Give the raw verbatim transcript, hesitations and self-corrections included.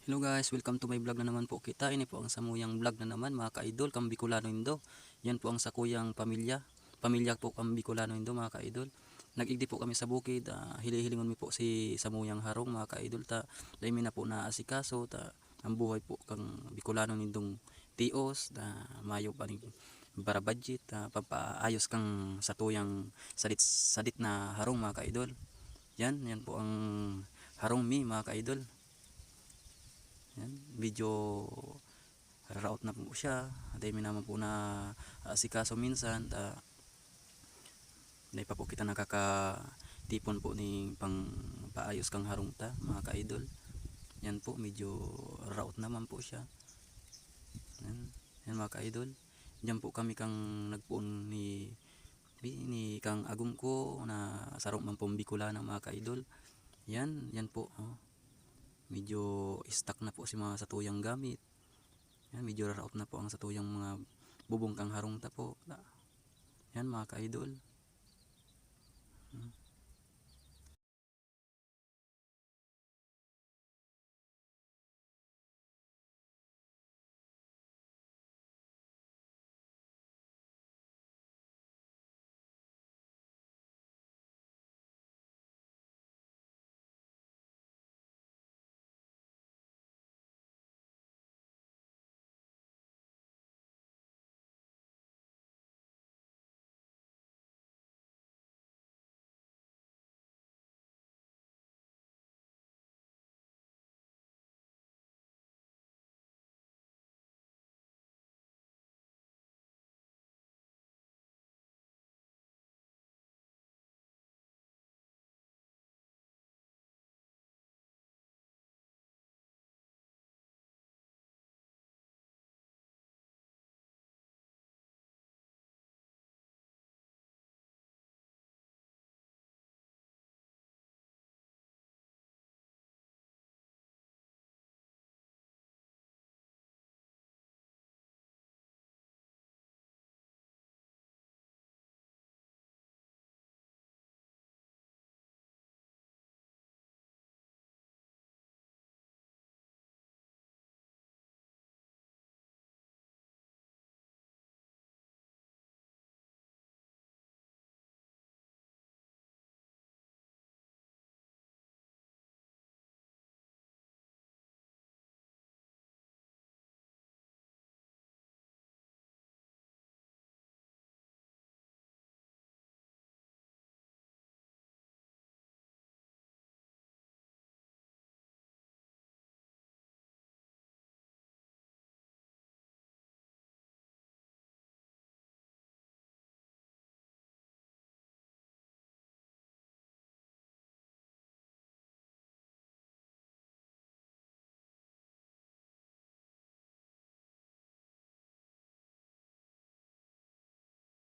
Hello guys, welcome to my vlog na naman po kita. Ini po ang samuyang vlog na naman, mga ka-idol, kang Bicolano Indo. Yan po ang sakuyang pamilya. Pamilya po kang Bicolano Indo, mga ka-idol. Nag-igdi po kami sa bukid, ah, hili-hilingon mi po si samuyang harong, mga ka-idol, ta dai mi na po naasikaso, ta ang buhay po kang Bicolano nindong tios, na mayo pa ning barabadjit, ah, pampaayos kang satuyang sadit-sadit na harong, mga ka-idol. Yan, yan po ang harong mi, mga ka-idol. Yan, medyo raraot na po siya. Dai mi naman po naasikaso minsan, ta dai pa po kita nakakatipon po ning pangpaayos kang harong ta, mga ka-idol. Yan po, medyo raraot naman po siya. Yan, yan, mga ka-idol. Diyan po kami kang nagpoon ni, ni kang agom ko na saro man pong Bicolana, mga ka-idol. Yan, yan po, oh. Medyo stuck na po si mga satuyang gamit. Yan, medyo raraot na po ang satuyang mga bubong kang harong ta po. Yan, mga ka-idol.